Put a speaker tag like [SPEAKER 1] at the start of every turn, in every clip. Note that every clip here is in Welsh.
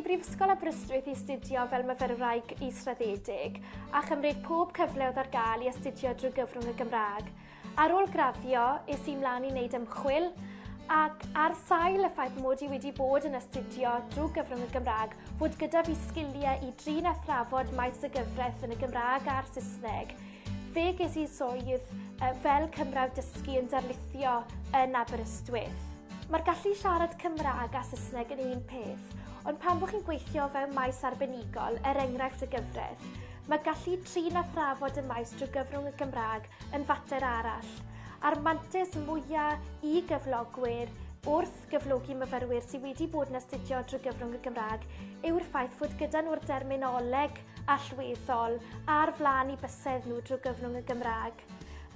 [SPEAKER 1] i Brifysgol Aberystwyth i astudio fel myfyrwraig israddedig a chymryd pob cyfle oedd ar gael i astudio drwy gyfrwng y Gymraeg. Ar ôl graddio, es i mlaen i wneud ymchwil ac ar sail y ffaith mod i wedi bod yn astudio drwy gyfrwng y Gymraeg, fod gyda fi sgiliau i drin a thrafod maes y gyfraith yn y Gymraeg a'r Saesneg, fe ges i swydd fel Cymrawd Dysgu yn darlithio yn Aberystwyth. Mae'r gallu siarad Cymraeg a Saesneg yn un peth, ond pan bod chi'n gweithio fewn maes arbenigol, er enghraifft y gyfraith, mae gallu trin a thrafod y maes drwy gyfrwng y Gymraeg yn fater arall. A'r mantais mwyaf i gyflogwyr wrth gyflogi myfyrwyr sydd wedi bod yn astudio drwy gyfrwng y Gymraeg yw'r ffaith fod gyda nhw'r derminoleg allweddol ar flaen i bysedd nhw drwy gyfrwng y Gymraeg.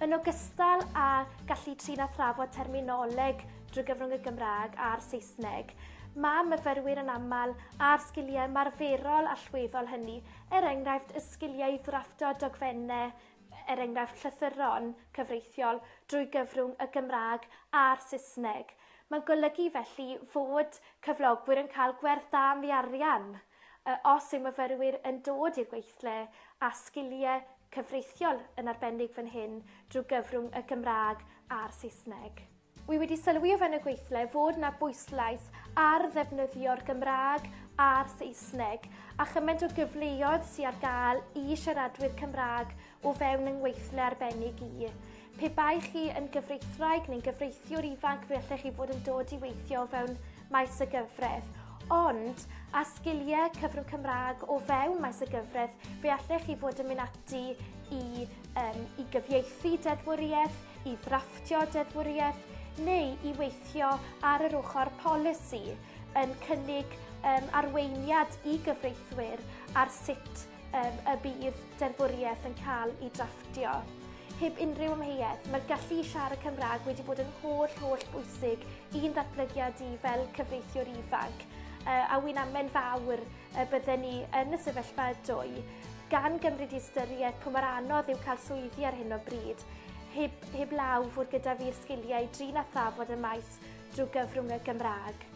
[SPEAKER 1] Yn ogystal â gallu trin a thrafod terminoleg drwy gyfrwng y Gymraeg a'r Saesneg, mae myfyrwyr yn aml a'r sgiliau ymarferol allweddol hynny, er enghraifft y sgiliau i ddrafftio dogfennau, er enghraifft llythyron cyfreithiol, drwy gyfrwng y Gymraeg a'r Saesneg. Mae'n golygu felly fod cyflogwyr yn cael gwerth da am ei arian os yw myfyrwyr yn dod i'r gweithle a sgiliau cyfreithiol yn arbennig fan hyn drwy gyfrwng y Gymraeg a'r Saesneg. Wi wedi sylwi o fewn y gweithle fod yna bwyslais ar ddefnyddio'r Gymraeg a'r Saesneg a chymaint o gyfleoedd sydd ar gael i siaradwyr Cymraeg o fewn yng ngweithle arbennig i. Pe bai chi yn gyfreithwraig neu'n gyfreithiwr ifanc, fe allech chi fod yn dod i weithio o fewn maes y gyfraith. Ond, a sgiliau cyfrwng Cymraeg o fewn maes y gyfraith, fe allech chi fod yn mynd ati i gyfieithu deddfwriaeth, i ddrafftio deddfwriaeth, neu i weithio ar yr ochr polisi yn cynnig arweiniad i gyfreithwyr ar sut y bydd deddfwriaeth yn cael ei drafftio. Heb unrhyw amheuaeth, mae'r gallu i siarad Cymraeg wedi bod yn holl, holl bwysig i'n ddatblygiad i fel cyfreithiwr ifanc. A wy'n amen fawr bydden ni yn y sefyllfa dwy, gan gymryd i ystyried pwy mor anodd yw cael swyddi ar hyn o bryd, heb law fod gyda fi'r sgiliau i drin a thrafod y maes drwy gyfrwng y Gymraeg.